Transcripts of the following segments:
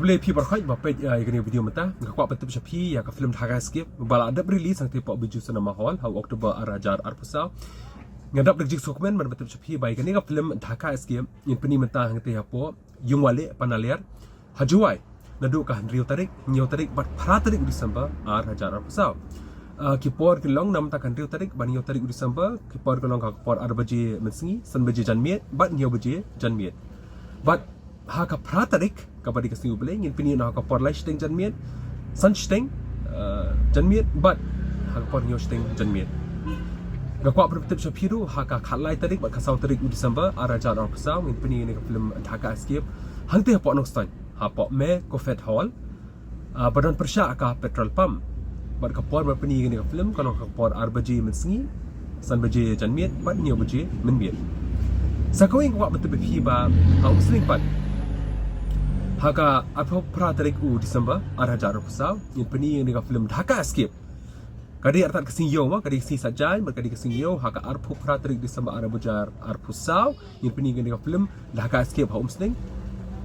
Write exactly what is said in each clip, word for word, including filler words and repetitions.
Khublei phi baroh ba peit ïa kane ka video mynta. Nga kwah pyntip sha phi ïa ka film Dhaka Escape ba la dep release hangtei hapoh Bijou Cinema Hall ha u October ar hajar arphew saw. Nga dap da ka jingsngewkmen ban pyntip sha phi ba ïa kane ka film Dhaka Escape ngin pyni mynta hangtei hapoh Yung Wah Leh Panaliar ha Jowai naduh ka hynriew tarik, hynñiew tarik bad phra tarik u December ar hajar arphew saw. Ah, ki por ki long na mynta ka hynriew tarik bad hynñiew tarik u December, ki por ki long ka por ar baje mynsngi, san baje janmiet bad hynñiew baje janmiet. Bad ha ka phra tarik, kaba dei ka sngi U Blei, ngin pyni na ka por lai shiteng janmiet, san shiteng, ah, janmiet bad ha ka por hynñiew shiteng janmiet. Nga kwah pyntip sha phi ruh ha ka khatlai tarik bad ka saw tarik u December ar hajar arphew saw ngin pyni ïa kane ka film Dhaka Escape hangtei hapoh Nongstoiñ, hapoh May Coffet Hall, ah, ba don pyrshah ka petrol pump. Bad ka por ban pyni ïa kane ka film ka long ka por ar baje mynsngi, san baje janmiet bad hynñiew baje mynmiet. Sa kawei nga kwah pyntip ïa phi ba ha Umsning pat, ha ka arphew phra tarik u December ar hajar arphew saw ngin pyni ïa kane ka film Dhaka Escape. Ka dei artat ka sngi ïew, ma ka dei ka sngi Saitjaiñ bad ka dei ka sngi ïew, ha ka arphew phra tarik December ar hajar arphew saw ngin pyni ïa kane ka film Dhaka Escape ha Umsning.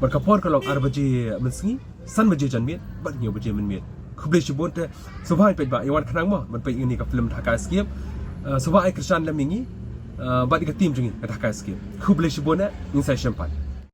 Bad ka por ka long ar baje mynsngi, san baje janmiet bad hynñiew baje mynmiet. Khublei shibun, te sngewbha ïa peit ba ïa wan khnang mo ban peit ïa kane ka film Dhaka Escape. Ah, sngewbha ai kyrshan lem ïa ngi, ah, bad ïa ka team jong ngi ka Dhaka Escape. Khublei shibun, eh, ngin sa ïashem pat.